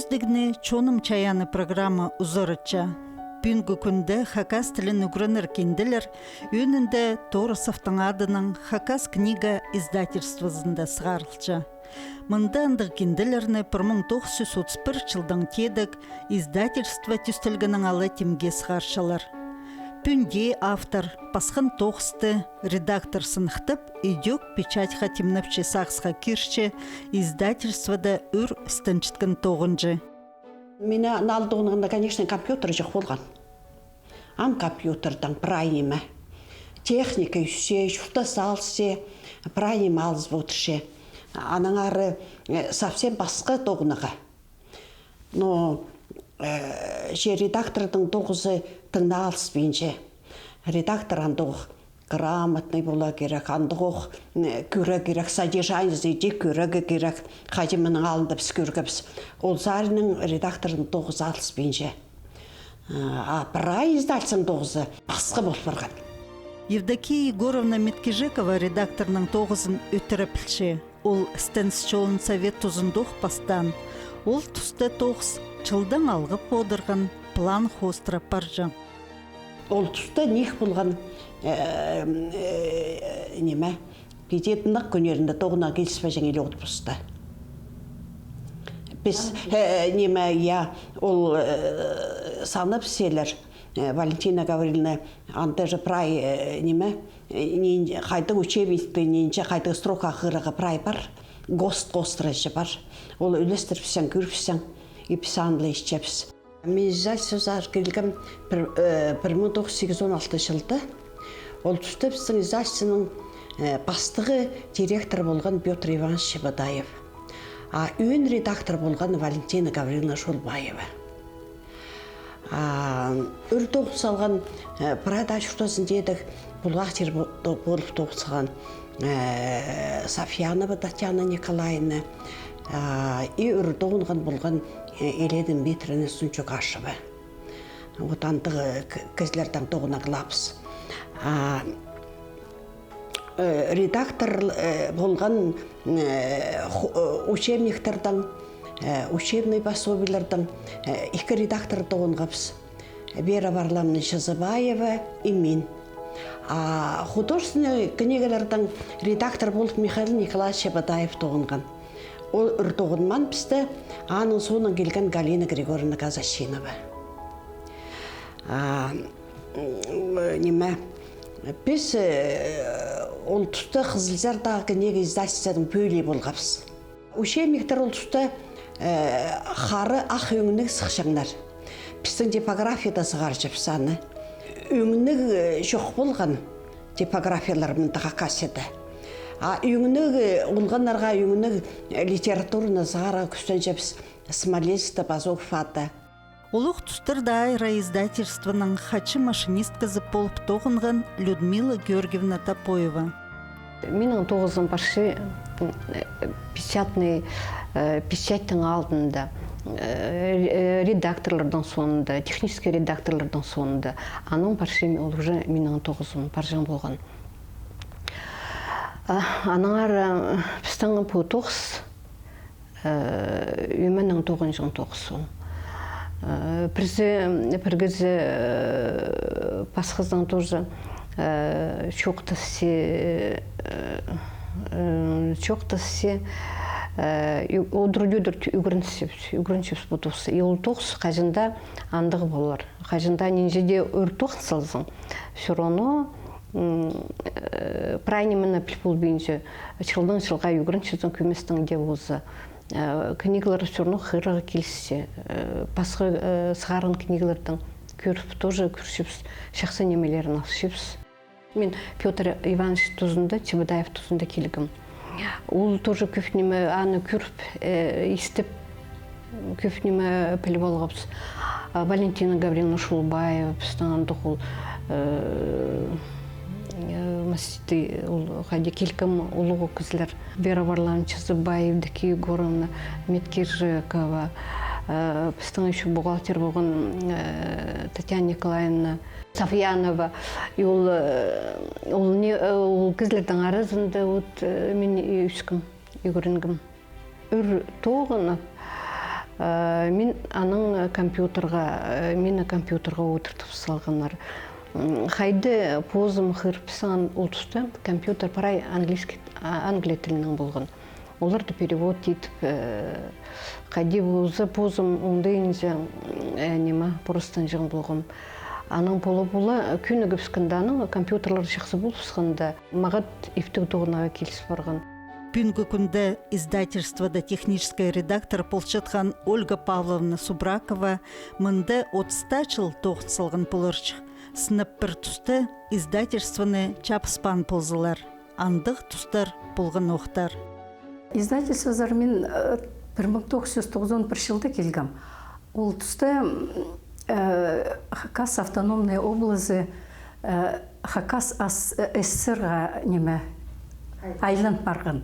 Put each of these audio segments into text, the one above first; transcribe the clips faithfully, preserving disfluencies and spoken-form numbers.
Тігні «Чоным чайааны» программа узаратча. Пӱӱнгі кӱнде хакас тілін ӱгренер кинделер ӧӧнінде Торосовтың адынаң «Хакас книга» издательствозында сығарылча. Мында андағ кинделерні пір муң тоғыс чӱс отыс пір чылдаң теедек издательство тӧстелгеннең ала тимге сығарчалар. Пӱӱн дее автор пасхан тоғысты редактор сыныхтап, идӧк печатьха тимнепче сағысха кирче, издательствода ӱр істенчеткен тоғынҷы. Минің алнында, конечно, компьютер чох полған. Ам компьютердең прай ниме. Техника ӧсче, чуртас алысча, прай ниме алыс одырча. Аннаңар, э, совсем пасха тоғынарға. Но, э, че редактордың тоғызы тың на алыспинча. Редактор андох грамотный поларға кирек, андох, э, кӧрерге кирек, содержаниезін дее кӧрерге кирек, хайди минің алнында піс кӧргебіс. Ол саринаң редактордың тоғызы алыспинча. А прай издательствоның тоғызы пасха пол парған. Евдокия Егоровна Меткижекова редакторның тоғызын ӧтіре пілче. Ол істеніс чолын совет тузындох пастаан. Ол туста тоғыс чылдаң алғып одырған план хоостыра парҷаң. Ол туста ниик полған, э, э, ниме, піди тынағ кӱннерінде тоғынарға киліспеҷең или отпускта. Піс, э, ниме, я, ол, э, санап салар, э, Валентина Гавриловна, анда же прай, э, ниме, э, нин-, хайдағ учебникті, нинҷе хайдағ строкаға хығырарға прай пар, ГОСТ хоостыра же пар. Ол ӱлестіріпсең, кӧріпсең, и піс аны ла итчебіс. Мин издательствозар килгем пір, э, пір муң тоғыс чӱс сигізон алты чылда. Ол туста пістің издательствоның, э, пастағы директор полған Пётр Иванович Чебодаев. А ӧӧн редактор полған Валентина Гавриловна Шолбаева. А, ӱр тоғын салған, э, прай даа чуртазын теедек, бухгалтер пол-, то-, полып тоғын салған, э, Сафьянова Татьяна Николаевна, а, и ӱр тоғынған полған, э, Елена Дмитриевна Сунчугашева. Вот андағ, э, к-, кізілердең тоғынарға алғабыс. А, э, редактор, э, полған, э, ху-, э, учебниктердең, э, учебный пособиелердең, э, ікі редактор тоғынғабыс. Вера Варлаамовна Чазыбаева и мин. А художественный книгаларның редактор полып Михаил Николаевич Чебодаев тоғынған. Ол ӱр тоғынмаан пісте, аның соонаң килген Галина Григорьевна Казачинова. А, м, ниме, піс, э, ол туста Хызылчардағы книга издательствоның пӧлии полғабыс. Учебниктер ол туста, э, хара ах ӧңніг сыхчаңнар. Пістің типографияда сығарчабыс аны. Ӧңніг, э, чох полған типографиялар мында Хакасияда. А ӧңніг, э, олғаннарға ӧңніг, э, литератураны сығарарға кӱстенчебіс Смолинскта, Пазогов ада. Улуғ тустарда айра издательствоның хачы машинисткізі полып тоғынған Людмила Георгиевна Топоева. Минің тоғызым парча, м, э, печатный, э, печатьтің алнында, э, ре-, редакторларның соонда, технический редакторларның соонда. Анаң парча, ол уже минің тоғызым парҷаң полған. А, аннаңар, э, пістің пу тоғыс, э, ӧменең тоғынҷаң тоғыс ол. Э, пірсі, пір кізі, э, пасхазынаң тоже, э, чоохтасча, э, э, чоохтасча, э, и одыр-тӧдір ӱгренчебіс, ӱгренчебіс пу тоғысты. И ол тоғыс хаҷан даа андағ полар. Хаҷан даа нинҷе дее ӱр тоғын салзаң, всё равно, м, э, прай нимені піл полбинча, чылдаң чылға ӱгренчезің, кӧместең дее полза. Э, книгалар всё равно хығырарға килісче. Э, пасха, э, сығарған книгалардаң кӧріп, тоже кӧрчебіс, чахсы нимелерін алчабыс. Мин Пётр Иванович тузында, Чебодаев тузында килгем. Ол тоже кӧп ниме, аны кӧріп, э, истіп, кӧп ниме піліп алғабыс. А Валентина Гавриловна Шолбаева, пістің андағ ол, э, э, маститый, ол хайди килкім улуғ кізілер. Вера Варлаамовна Чазыбаева, Евдокия Егоровна Меткижекова, э, пістің ещё бухгалтер полған, э, Татьяна Николаевна Сафьянова. И ол, э, ол не, э, ол кізілернің аразында вот, э, мин и ӧскем, ӱгренгем. Ӱр тоғынып, Э, мин анаң компьютерға, э, мині компьютерға одыртып салғаннар. М, хайди позым хығырып салған ол туста, компьютер прай английский, а, англия тілінең полған. Оларды перевод итіп, э, хайди полза, позым оңдайынҷа, э, ниме, пурустынҷаң полғам. Анаң пола-пола, кӧнігібіскенде, анаң компьютерлер чахсы полыбысханда, мағат иптіг тоғынарға киліс парған. Пӱӱнгі кӱнде издательствода технический редактор полчатхан Ольга Павловна Субракова мында отыс таа чыл тоғын салған поларҷых. Сынап пір туста издательствоны чабыспаан ползалар, андағ тустар полғанохтар. Издательствозар мин, э, пір муң тоғыс чӱс тоғызон пір чылда килгем. Ол туста, э, Хакас автономнай облазы, э, Хакас ас-, э, ССР-ға ниме, айлан парған.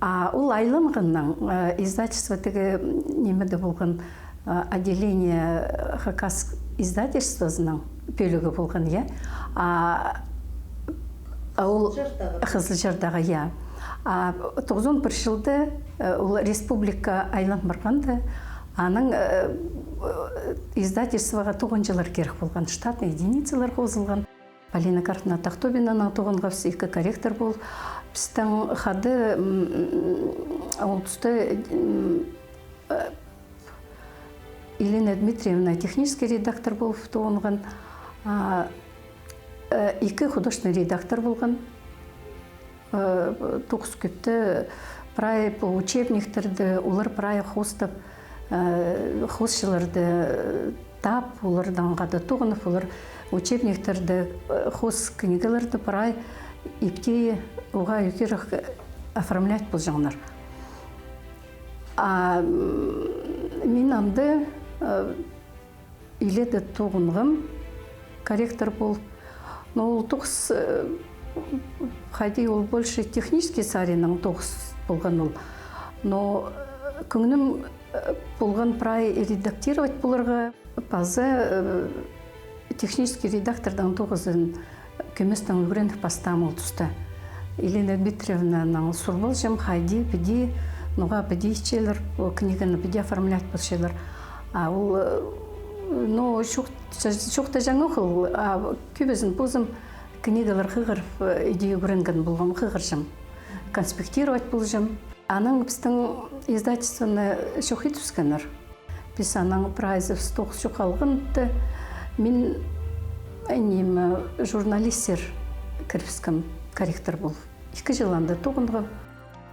А ол айланғаннаң, э, издательство тігі, м, нимеде полған, э, отделение Хакас издательствозының пӧлігі полған, я. А, а ол Хызылчардағы, я. А тоғызон пір чылда, э, ол республика айлан парғанда, анаң, э, издательствоға тоғынҷылар кирек полған, штатный единицалар хозылған. Полина Карповна Тахтобинанаң тоғынғабыс, ікі корректор пол. Пістің хада, м, ол туста, м, э, Елена Дмитриевна технический редактор полып тоғынған, а, э, ікі художественный редактор полған. Э, тоғыс кӧпте прай пу учебниктерді, олар прай хоостап, э, хоосчыларды таап, олардаң хада тоғынып, олар учебниктерді, э, хоос книгаларды прай ипти уғаа ӧкерек оформлять полҷаңнар. А, м, мин анда, э, иледе тоғынғам корректор пол. Но ол тоғыс, э, хайди ол больше технический саринаң тоғыс полған ол. Но, э, кӧңнім, э, полған прай редактировать поларға. Паза, э, технический редактордаң тоғызын кӧместең ӱгреніп пастаам ол туста. Елена Дмитриевнанаң сурбалҷам, хайди, піди, ноға піди итчелер, о, книганы піди оформлять полчалар. А ол, э, ну, чох-, чох-, чоохтаҷаң ох ол, а кӧбізін позым книгалар хығырып, э, иди ӱгренген полғам, хығырҷам, конспектировать полҷам. Анаң пістің издательствоны чох ит ӧскеннер. Піс анаң прайзыбыс тоғыс чох халғанда, мин, ниме, журналистер кірібіскем корректор пол. Ікі чыл анда тоғынғам.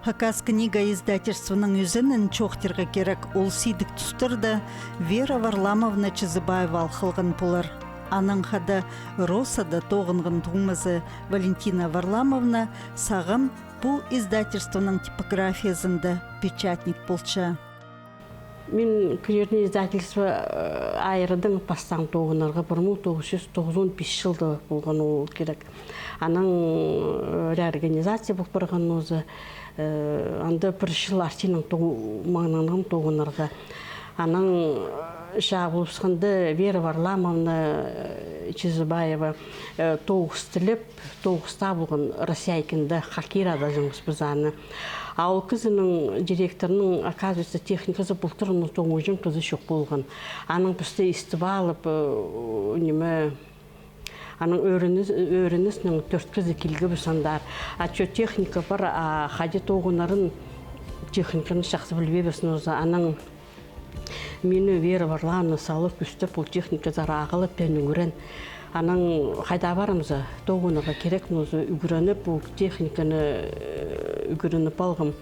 Хакас книга издательствоның ӧзенін чоохтирға кирек, ол сидік тустарда Вера Варламовна Чизыбаева ал халған полар. Анаң хада Росада тоғынған туңмазы Валентина Варламовна сағам пу издательствоның типографиязында печатник полча. Мин кӧрерім, издательство, э, айрыдаң пастаан тоғынарға, пір муң тоғыс чӱс тоғызон пис чылда полған ол кирек. Анаң, э, реорганизация пол парған оза, э, анда пір чыл артинаң тоғы-, маңнанғам тоғынарға. Анаң, э, чаа полыбысханда Вера Варламовна, э, Чизыбаева, э, тоғыс тілеп, тоғыс табылған Россияйкинда, Хакир адалҷаңмыс піс аны. А ол кізінің, директорның, оказывается, техниказы полтырының тоңыҷаң кізі чох полған. Анаң пісті истіп алып, э, ниме, анаң ӧрініс-, ӧрініснең тӧрт кізі килгебіс андар. А чо техника пар, а хайди тоғынарын, техниканы чахсы пілбеебіс, но за анаң мині Вера Варлаана салып, кӱстеп, ол техниказар ағылып, пеен ӱгрен. Анаң хайда парам за, тоғынарға кирек, но за ӱгреніп, ол техниканы, э, ӱгреніп алғам.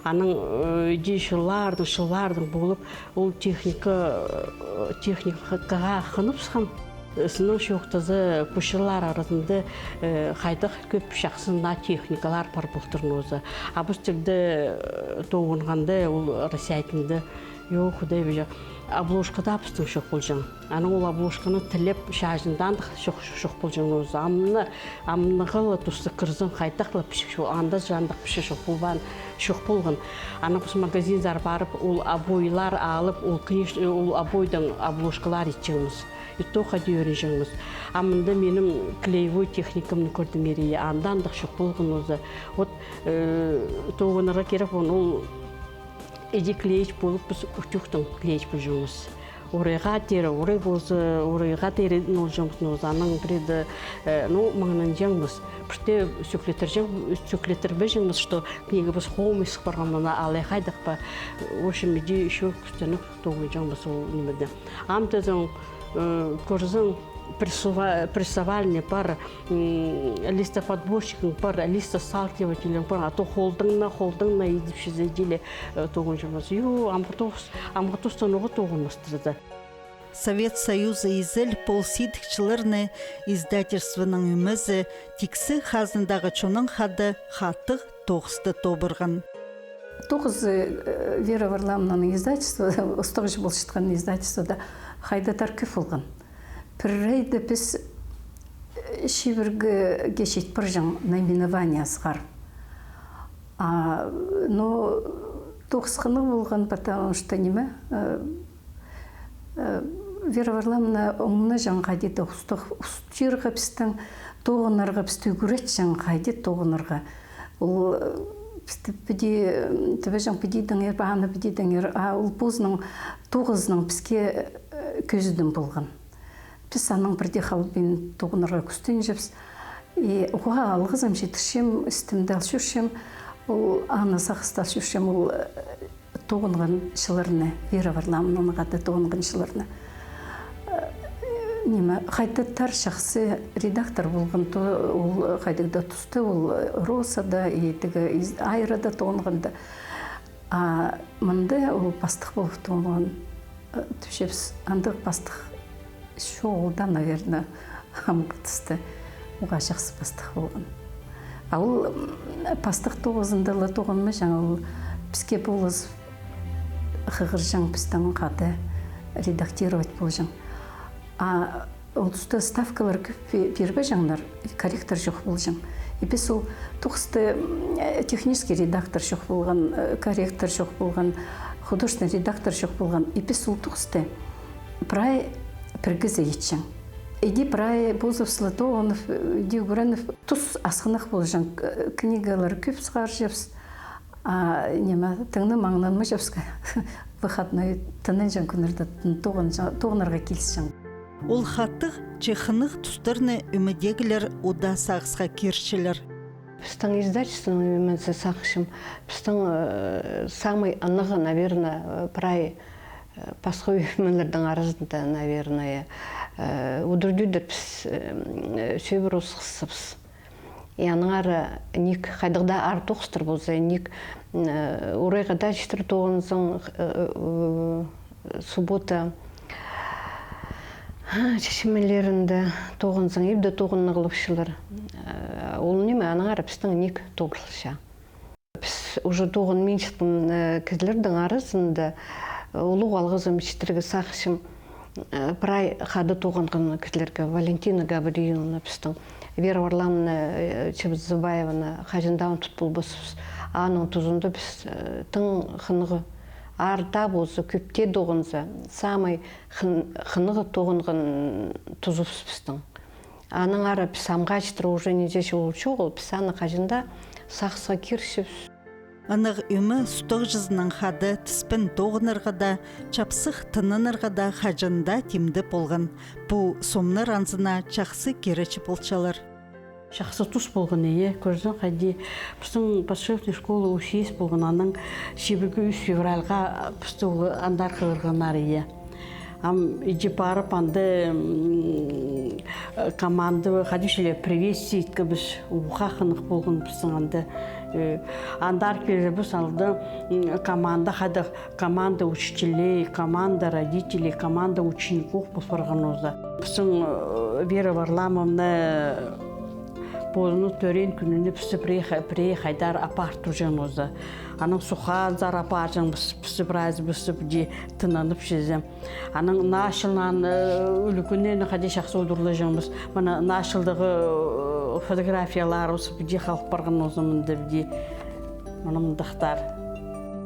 Анаң, э, иди чыллардаң, чыллардаң полып, ол техника, э, техникаға хыныбысхам. Сыннаң чоохтаза, пу чыллар аразында, э, хайдағ кӧп чахсы наа техникалар пар полтыр нооза. А піс тігде, э, тоғынғанда, ол Россияйкинда, йо, Худай пілҷең, обложка даа пістің чох полҷаң. Анаң ол обложканы тілеп, чааҷында андағ чох, чох полҷаң нооза. Амны, амнығ ла туста кірзең, хайдағ ла пічік чох, анда чандағ пічік чох полбаан, чох полған. Анаң піс магазинзар парып, ол обойлар алып, ол книж-, ол обойдаң обложкалар итчеңміс. И то хайди ӧрінҷеңміс. А мында минің клеевой техникамны кӧрдіңер, и анда андағ чох полған оза. Вот, э, тоғынарға кирек, он-, ол Иди клеить полып, піс утюгтаң клеить полҷаңмыс. Орайға теере, орай полза, орайға теере нолҷаңмыс, но анаң пірее дее, э, ну, маңнанҷаңмыс. Пірее сӧклеттірҷең, сӧклеттірбеҷеңміс, что книгабыс хомай сых парған, мына алай хайдағ па. В общем, иди чӧр кӱстеніп тоғынҷаңмыс ол нимеде. Ам тізең, э, кӧрзең, прессова-, прессовальный пар, м, листоподборщик пар, листосталкиватель пар, а то холдың на, холдың на идіп чізе иділе, э, тоғынҷаңмыс. Ю, амғы тус, амғы тустаң оға тоғынмастар даа. Совет Союзы изел пол сидік чылларны издательствоның ӧмезі тиксі хазындағы чоннаң хада хатығ тоғысты тобырған. Тоғызы, э, Вера Варламовнаның издательство, устағҷы полчатхан издательствода хайдағ-да кӧп полған. Пір айда піс, э, чибіргее чит парҷаң наименование сығар. А, ну, тоғыс хынығ полған, потому что ниме, э, э, Вера Варламовна оңнаҷаң хайди-да устағ, устирға пістің, тоғынарға пісті ӱгретчең хайди тоғынарға. Ол, э, пісті піди, м, тібеҷең піди деңер, аны піди деңер, а ол позының тоғызының піске, э, кӧзідім полған. Піс анаң пірдее халбин тоғынарға кӱстенҷеңміс. И уғаа алғызым читірчем, істімде ал чӧрчем, ол аны сағыста ал чӧрчем, ол, э, тоғынған чылларны, Вера Варламовнаның хада тоғынған чылларны. Э, ниме, хайдағ-да чахсы редактор полған, то-, ол хайдағ-да туста, ол, э, Росада, и тігі из-, Айрада тоғынғанда. А мында ол пастых полып тоғынған, э, тіпчебіс, андағ пастых чоғыл даа, наверное, амғы туста. Уғаа чахсы пастых полған. А ол, м, пастых тоғызында ла тоғынмаҷаң, ол піске полыс хығырҷаң, пістің хада редактировать полҷаң. А ол туста ставкалар кӧп пе-, пирбеҷеңнер, корректор чох полҷаң. И піс ол тоғысты, м, э, технический редактор чох полған, э, корректор чох полған, художественный редактор чох полған. И піс ол тоғысты прай пір кізі итчең. Иди прай позыбыс ла тоғынып, э, иди ӱгреніп, тус асхынах полҷаң, к-, книгалар кӧп сығарҷабыс. А, ниме, тың на маңнанмаҷабыс, выходной тынанҷаң кӱннерде тоғынҷа-, тоғынарға килісчең. Ол хатығ че хынығ тустарны ӧмедегілер удаа сағысха кирчелер. Пістің издательствоның ӧмезі, сағынчам, пістің, э, самый ынағ, наверное, э, прай, э, пасха ӧмелернің аразында, наверное, э, удур-тӧдір піс, э, м, э, сӧбіре осхасчабыс. И аннаңар ниик хайдағ-да аар тоғыстар полза, ниик, м, э, орайға даа читіре тоғынзаң, э, э, суббота, а, чечімелерінде тоғынзаң, ибде тоғынығлапчалар. Э, ол ниме, аннаңар пістің ниик тобыралча. Піс уже тоғынминчатхан, э, кізілернің аразында, э, улуғ алғызым читірерге сағынчам, э, прай хада тоғынған кізілерге, Валентина Гавриловна пістің, Вера Варламовна, э, Чебізібаеваны хаҷан даа ундут полбаспыс. Аның тузында піс, э, тың хынығ, аар даа полза, кӧп тее тоғынза, самый хын-, хынығ тоғынған тузыбыс пістің. Аннаңар піс амға читіре уже нинҷе чыл чоғыл, піс аны хаҷан даа сағысха кирчебіс. Ынағ ӧме устағҷызынаң хада тіспин тоғынарға даа, чапсых тынанарға даа хаҷан даа тимде полған. Пу сомнар анзына чахсы киречі полчалар. Чахсы тус полған, ие, кӧрзең, хайди, пістің подшефный школа УСИС полған, анаң чибіргі ӱс февральға пісті ол андар хығырғаннар, ие. Ам иди парып, анда, м, команда, хайди чіли, приветствие иткебіс, уғаа хынығ полған пістің анда. Э, андар килербіс, алда, м, команда, хайдағ, команда учителей, команда родителей, команда учеников пол парған оза. Пістің, э, Вера Варламовна позының тӧреен кӱніне пісті пірее ха-, пірее хайдар апарып турҷаң оза. Анаң сухазар апарҷаң, піс-, пісті прайзыбысты піди тынанып чізе. Анаң наа чылнаң, э, ӱлӱкӱннең хайди чахсы удурлаҷаңмыс. Мына наа чылдағы, э, фотографияларыбыс піди халып парған оза мында піди. Мына мындағ тар.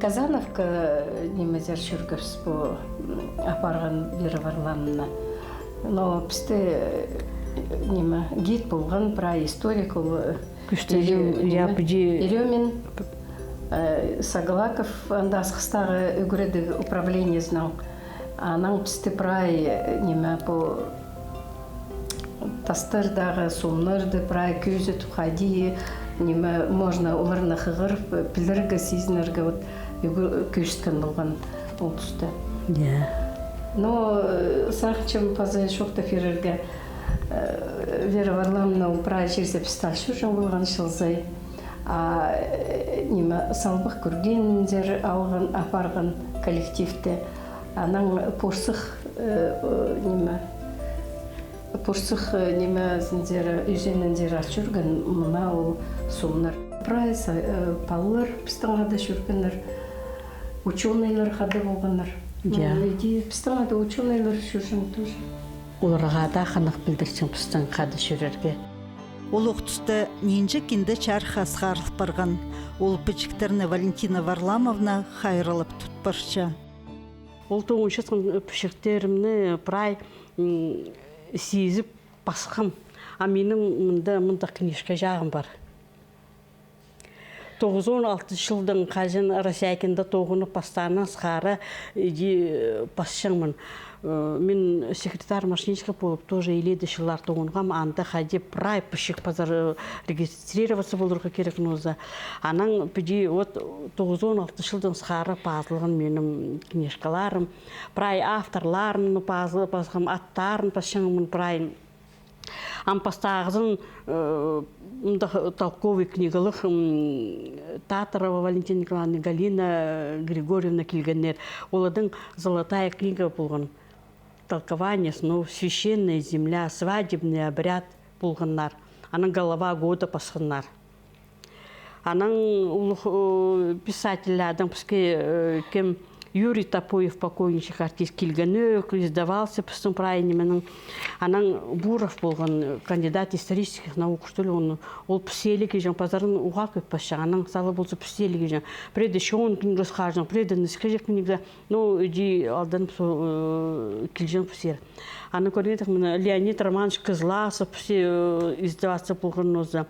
Казановка, э, нимезер чӧргебіс пу, м, апарған Вера Варламовна. Но пісті, э, ниме, гид полған, прай историк ол, э, Кӱстенҷең, Ере-, я, ниме, піди. Ерёмин. Э, Саглаков анда Асхыстағы ӱгредіг управлениезінең, анаң пісті прай, э, ниме, пу тастардағы сомнарды прай кӧзідіп, хайди, ниме, можно оларны хығырып, пілерге, сизінерге, вот, ӱгре-, кӧзіткен полған ол туста. Я. Но, э, сағынчам паза чоохтап пирерге, э, Вера Варламовна ол прай чирзер пісті ал чӧрҷең полған чыл сай. А, э, ниме, салбах кӧргензер алған, апарған коллективті. Анаң порсых, э, э, ниме, порсых, э, нимезінзер, ӱзінзер ал чӧрген мына ол сомнар. Прай са-, э, палалар пістің хада чӧргеннер, учёныйлар хада полғаннар. Я. М, иди пістің хада учёныйлар чӧрҷең тоже. Оларға даа хынығ пілдірҷең пістің хада чӧрерге. Улуғ туста нинҷе кинде чарых асхарыл парған, ол пічіктерні Валентина Варламовна хайраллап тут парча. Ол тоғынчатхан пічіктерімні прай, м, сизіп пасхам. А минің мында, мында книжка чағым пар. Тоғызон алтынҷы чылдың хаҷан Росякинда тоғынып пастааннаң сығара иди, э, пасчаңмын. Э, мин секретарь машинистка полып, тоже илееде чыллар тоғынғам, анда хайди прай пічік пазар, э, регистрироваться поларға кирек ноза. Анаң піди вот тоғызон алтынҷы чылдың сығара пазылған минің книжкаларым. Прай авторларын пазы-, пазғам, аттарын пасчаңмын прай. Ам пастағызын, э, мындағ толковый книгалығ, м, Татарова Валентина Николаевна, Галина Григорьевна килгеннер. Оларның золотая книга полған. Толкование снов, священная земля, свадебный обряд полғаннар. Анаң голова года пасханнар. Анаң улуғ, э, писательлердең піске, э, кем, Юрий Топоев, покойничек артист, килген ӧк, издавался пістің прай нименің. Анаң Буров полған, кандидат исторических наук, что ли, он, ол піс илееде килҷең, пазарын уғаа кӧп пасчаң, анаң сала полза піс илееде килҷең. Пірееде чоон книга сығарҷаң, пірееде нискіҷек книга. Ну, иди алданып, э, килҷең пісер. Аны кӧргенде, мына, Леонид Романович Кызласов, пісте, э, издаваться полған ноза.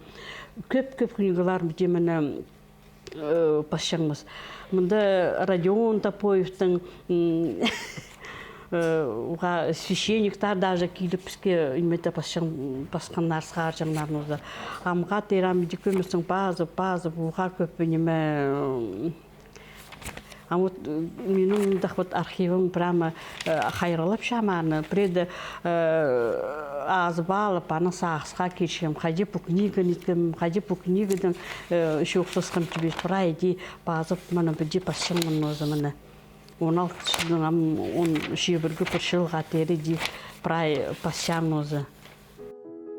Кӧп-кӧп книгалар, піди, мына, э, пасчаңмыс. Мында Родион Топоевтің, м, э, уғаа священниктер даже киліп, піске ниме дее пасчаң, пасханнар, сығарҷаңнар ноза. Амға тирем, піди кӧместең пазып, пазып, уғаа кӧп ниме, м, А вот, э, минің мындағ вот архивім прямо, э, хайраллап чам аны. Пірееде, э, азып алып, аны сағысха кирчем. Хайди пу книганы иткем, хайди пу книгадаң, э, чоохтасхам тибіс, прай иди пазып, мына піди пасчаңмын ноза, мына. Он алты чылдаң ам он чибіргі пір чылға теере иди прай пасчам ноза.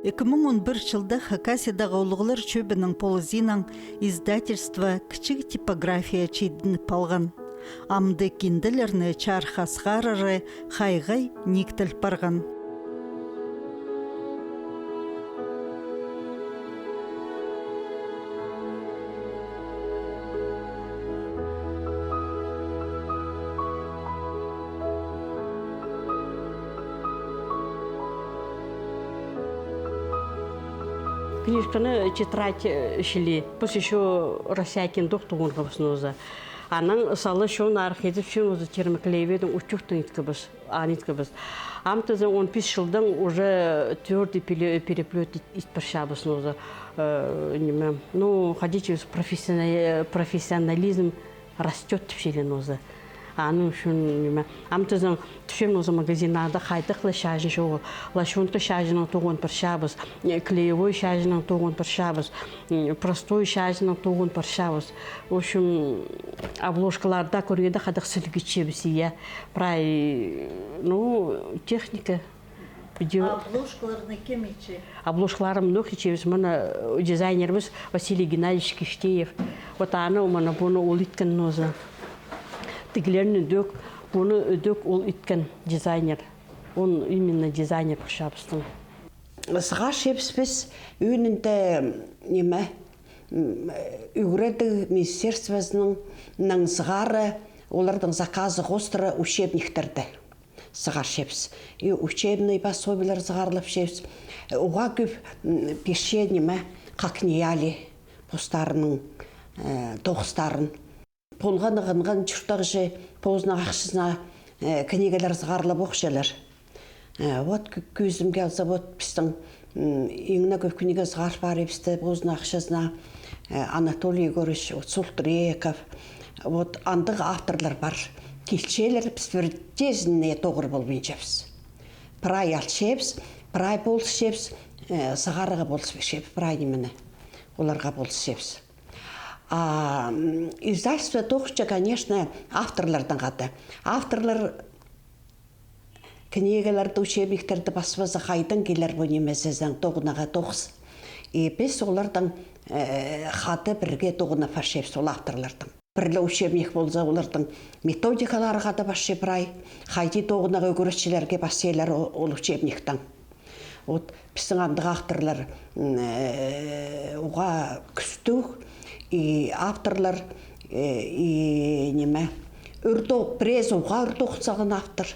Ікі муң он пір чылда Хакасиядағы улуғлар чӧбінің полызиинаң издательство кічіг типография чидініп алған. Амды кинделерні чарыхха сығарары хай-хай нииктел парған. Книжканы тетрадь, э, чіли. Піс ещё Россия кин тоғынғабыс ноза. Анаң сала чон арах идіп, чон оза термоклеевойдаң утюгтаң иткебіс, аны иткебіс. Ам тізең он пис чылдаң уже твёрдый пеле-, переплёт ит-, ит парчабыс ноза. Э, ниме, ну, хайди тибіс, профессионал-, профессионализм растёт тіпчелер ноза. Аның ӱчӱн, ниме, ам тізең, тіпчем ноза, магазиннарда хайдағ ла чаҷын чоғыл. Лощёнка чаҷынаң тоғын парчабыс, э, клеевой чаҷынаң тоғын парчабыс, м, простой чаҷынаң тоғын парчабыс. В общем, обложкаларда кӧргенде хайдағ сіліг итчебіс, я. Прай, ну, техника. Видео. А обложкаларны кем итче? Обложкаларын мына ох итчебіс, мына, э, дизайнербіс Василий Геннадьевич Киштеев. Вот аны, мына, пуны ол иткен ноза. Тігілерні дӧк, пуны дӧк ол иткен дизайнер. Он именно дизайнер парчабыстың. Сығарчабыс піс ӧӧнінде, ниме, м, ӱгредіг министерствозының, наң сығара, олардың заказы хоостыра учебниктерді сығарчабыс. И учебный пособиелер сығарлапчабыс. Уғаа кӧп, м, пирче, ниме, хакнияли, постарының э, тоғыстарын. Полған ағынған чуртағҷы позының ахчазына, э, книгелер сығарылып охчалар. Э, вот кӧ-, кӧзімге алза, вот пістің, м, иң не кӧп книга сығар парыбысты позының ахчазына, э, Анатолий Егорович, вот, Султреков, вот, андағ авторлар пар. Килчелер, піс пірдеезіне тоғыр полбинчабыс. Прай алчабыс, прай полысчабыс, э, сығарарға полыс пирчебіс, прай нимені оларға полысчабыс. А, м, издательство тоғынча, конечно, авторлардаң хада. Авторлар книгаларды, учебниктерді пас-паза хайдаң килер пу ниме, сізің тоғынарға тоғыс. И піс олардаң, э, хада пірге тоғынып парчабыс, ол авторлардаң. Пір ле учебник полза, оларның методикалары хада парча прай. Хайди тоғынарға ӱгретчілерге пасчалар о-, ол учебниктең. Вот, пістің андағ авторлар, м, э, уғаа кӱстіг, и авторлар, э, и ниме, ӱр тоғ-, пірезі уғаа ӱр тоғын салған автор.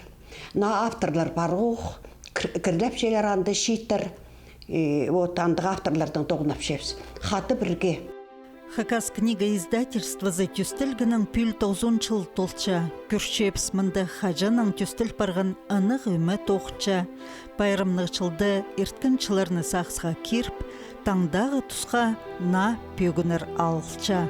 Наа авторлар пар ох, кір-, кірлепчелер анда чииттер. И вот андағ авторлардаң тоғынчабыс. Хада пірге. Хакас книга издательствозы тӧстелгеннең пӱӱл тоғызон чыл толча. Кӧрчебіс мында хаҷаннаң тӧстел парған ынағ ӧме тоғынча. Пайрамнығ чылда ирткен чылларны сағысха киріп, таңдағы тусха наа пӧгіннер алылча.